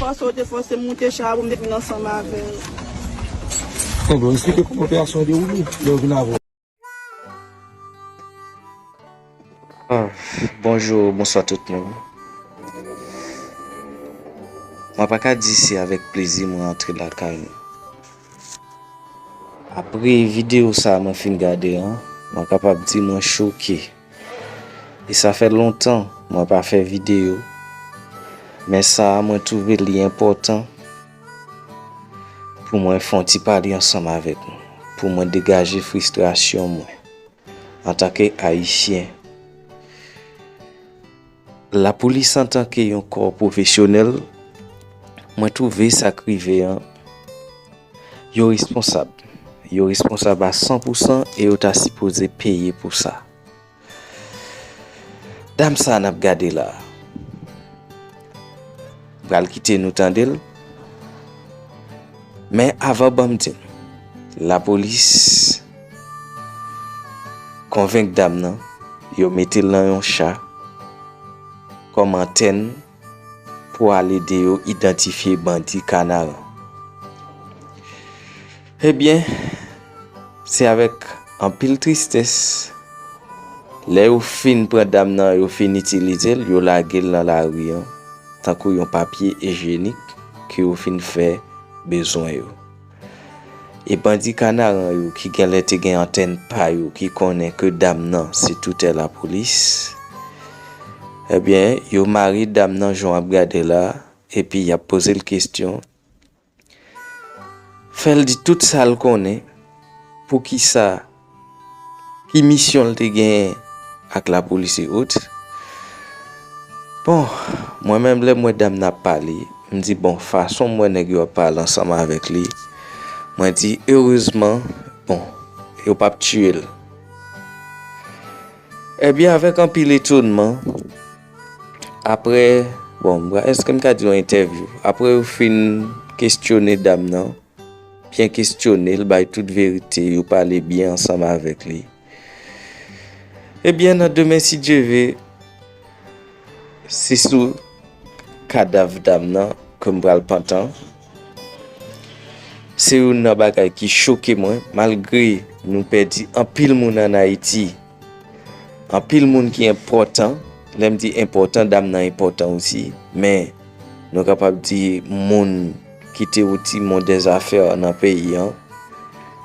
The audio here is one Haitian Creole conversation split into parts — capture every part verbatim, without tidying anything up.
Fòse w te fòse m moute cha a pou m te vin ansanm avè l. Enben, eksplike kòman operasyon an dewoule lè w vin avè w. Ah, bonjou, bonswa tout moun. Mwen pa ka di se avèk plezi mwen antre lakay nou. Apre videyo sa a mwen fin gade an, mwen kapab di mwen choke. E sa fè lontan mwen pa fè videyo, men sa a mwen twouve li enpòtan pou mwen fè yon ti pale ansanm avèk nou, pou mwen degaje fristrasyon mwen antanke Ayisyen. Lapolis antanke yon kò pwofesyonèl, mwen twouve sa k rive an, yo responsab. Yo responsab a san pou san e yo ta sipoze peye pou sa. Dam sa a n ap gade la a, m pral kite nou tande l. Men avan, ban m di n, lapolis konvenk dam nan, yo mete l nan yon cha kòm antèn pou al ede yo idantifye bandi Kanaran. Ebyen, se avèk anpil tristès, lè yo fin pran dam nan, yo fin itilize l, yo lage l nan lari an, tankou yon papye ijyenik ke yo fin fè bezwen yo. E bandi Kanaran yo ki genlè te gen antèn pa yo, ki konnen ke dam nan se toutè lapolis, ebyen, yo mare dam nan jan w ap gade la, epi y ap poze l kesyon, fè l di tout sa l konnen, poukisa, ki misyon l te genyen ak lapolis e ot. Bon, mwen menm, lè m wè dam nan ap pale, m di, bon, fason m wè nèg yo ap pale ansanm avèk li, mwen di, erezman, bon, yo p ap tiye l. Ebyen, avèk anpil etonman, apre, bon, m pa, èske m ka di yon entèvyou? Apre yo fin kesyone dam nan, byen kesyone l, bay tout verite, yo pale byen ansanm avèk li. Ebyen, nan demen, si Dye ve, se sou kadav dam nan ke m pral pantan. Se youn nan bagay ki choke mwen, malgre nou pèdi anpil moun ann Ayiti, anpil moun ki enpòtan. Lè m di enpòtan, dam nan enpòtan osi, men nou kapab di moun ki te yon timoun dèzafè nan peyi an,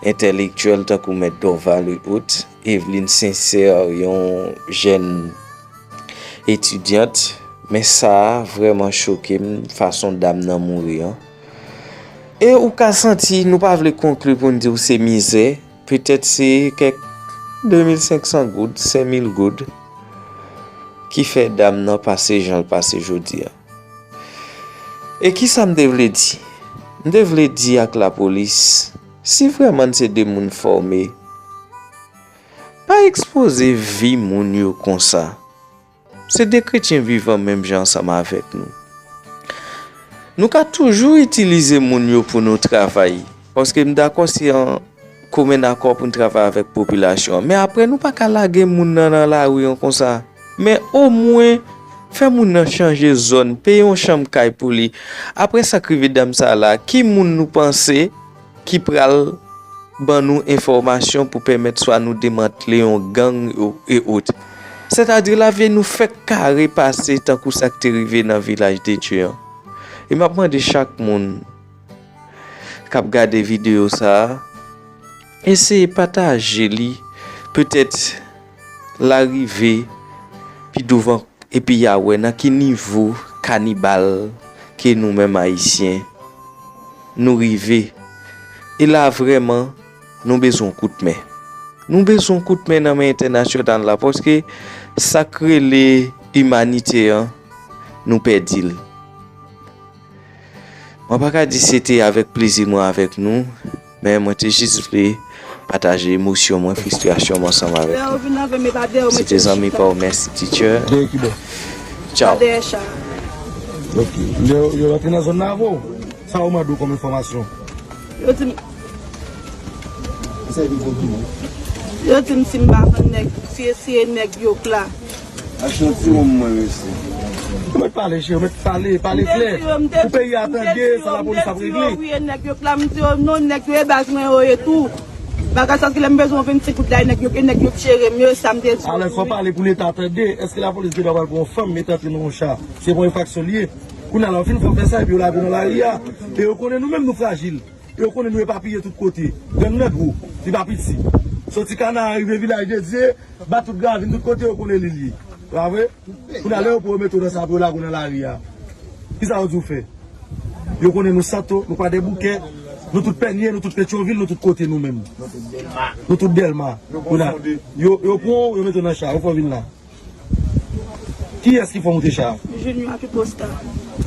entèlektyèl tankou Mèt Dorval e ot, Eveline Sincère, yon jèn etidyant, men sa a vrèman choke m, fason dam nan mouri an. E ou ka santi, nou pa vle konkli pou n di w se mizè, petèt se kèk de mil senk san goud, senk mil goud, ki fè dam nan pase jan l pase jodi a. E kisa m te vle di? M te vle di ak lapolis, si vrèman n se de moun fòme, pa ekspoze vi moun yo konsa. Se de kretyen vivan menm jan ansanm avèk nou. Nou ka toujou itilize moun yo pou nou travay, paske m dakò se yon komen akò pou n travay avèk popilasyon an. Men apre, nou pa ka lage moun nan nan lari an konsa. Men omwen, fè moun nan chanje zòn, peye yon chanm kay pou li. Apre sa k rive dam sa a la, ki moun nou panse ki pral ban nou enfòmasyon pou pèmèt swa nou demantle yon gang e, e ot? Sètadi, lavi nou fèk kare pase tankou sa k te rive nan Vilaj de Dye an. E m ap mande chak moun k ap gade videyo sa a, eseye pataje li. Petèt l a rive pi douvan, epi y a wè nan ki nivo kanibal ke nou menm Ayisyen nou rive. E la vrèman, nou bezwen yon kout men. Nou bezwen yon kout men nan men entènasyonal la, paske sa k rele imanite an, nou pèdi l. Mwen pa ka di se te avèk plezi mwen avèk nou, men mwen te jis vle pataje emosyon mwen, fristrasyon mwen ansanm avèk nou. Se te zanmi pa w, mèsi, teacher. Dèyè ki bò? Tchaw. Dèyè cha. Ok. Yo, yo rantre nan zòn nan avè w? Sa yo mande w kòm enfòmasyon? Yo di m, yo di m si m pa konn nèg, si, si e nèg yo k la. Achte yon ti wonm mwen, mèsi. Ou mèt pale, cheri, ou mèt pale, pale klè. Pou peyi a tande sa lapolis ap regle. M te di yo, m te di yo, wi, e nèg yo k la, m di yo, non, nèg yo e baz mwen yo ye tou. Bagay sa, se lè m bezwen yon vennsenk goud la, e nèg yo, e nèg yo k jere m, e sa m te di yo. Alò, fò pale pou Leta tande. Èske lapolis gen dwa pral pran yon fanm, mete antre nan yon cha? Se pa yon enfraksyon li ye. Kounye a la, yo fin fè w fè sa, epi yo lage w nan lari a. E yo konnen nou menm, nou frajil. Yo konnen nou epapiye tout kote. Gang nan gwo, li pa piti. Soti Kana, rive Vilaj de Dye, bat tout gravin, tout kote yo konnen li, li ye. Pa vre? Kounye a, lè yo pran yo mete w nan sa, apre yo lage w nan lari a. Kisa yo di w fè? Yo konnen nou Santo, nou Kwadèboukè, nou tout Pènye, nou tout Petyonvil, nou tout kote nou menm. Nou tout Dèlma. Kounye a, yo, yo pran w, yo mete w nan cha, yo fè w vin la. Kiyès ki fè w moute cha a? Junior ak Oscar.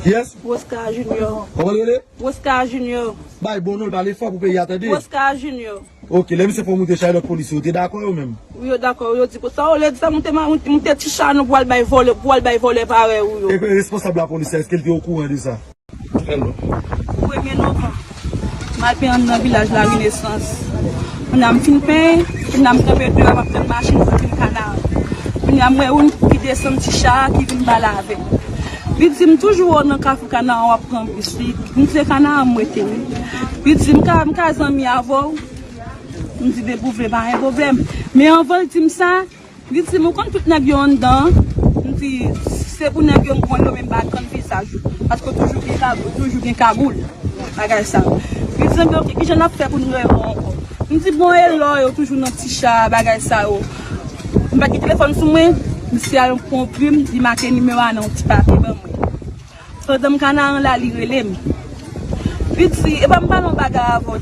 Kiyès? Oscar Junior. Kòman l rele? Oscar Junior. Bay bon non, pale fò pou peyi a tande. Oscar Junior. Ok, lè misye fè w moute cha, lòt polisye yo te dakò yo menm? Wi, yo dakò, yo di pou sa, olye di sa, moute, moute, moute ti cha nou pou al bay vòlè, pou al bay vòlè parèy ou yo. E responsab lapolis la, èske l te okouran de sa? Pou premye novanm, m al penyen nan vilaj Larenesans. Kounye a m fin penyen, kounye a m kanpe deyò, m ap tann machin pou vin Kanaran. Kounye a m wè youn ki desann ti cha a, ki vin pale avè m. Li di m, "Toujou wè w nan Kafou Kanaran, w ap pran bis." Li, m di, "Se Kanaran m rete, wi." Li di, "M ka, m ka zanmi avè w?" M di, "Depi w vle, pa gen pwoblèm." Men anvan l di m sa, li di m, "Ou konn tout nèg yo anndan an?" M di, "Se pou nèg yo m konn yo, men m pa konn vizaj yo. Paske toujou gen kagoul, toujou gen kagoul, bagay sa yo." Li di m, "Ok, kijan n ap fè pou n rewè w ankò?" M di, "Bon, e lò yo toujou nan ti cha, bagay sa yo?" M pa t gen telefòn sou mwen, misye al pran plim, li make nimewo a nan yon ti papye ban mwen. Pandan m Kanaran la, li rele m. Li di, "E pa m pale yon bagay avè w,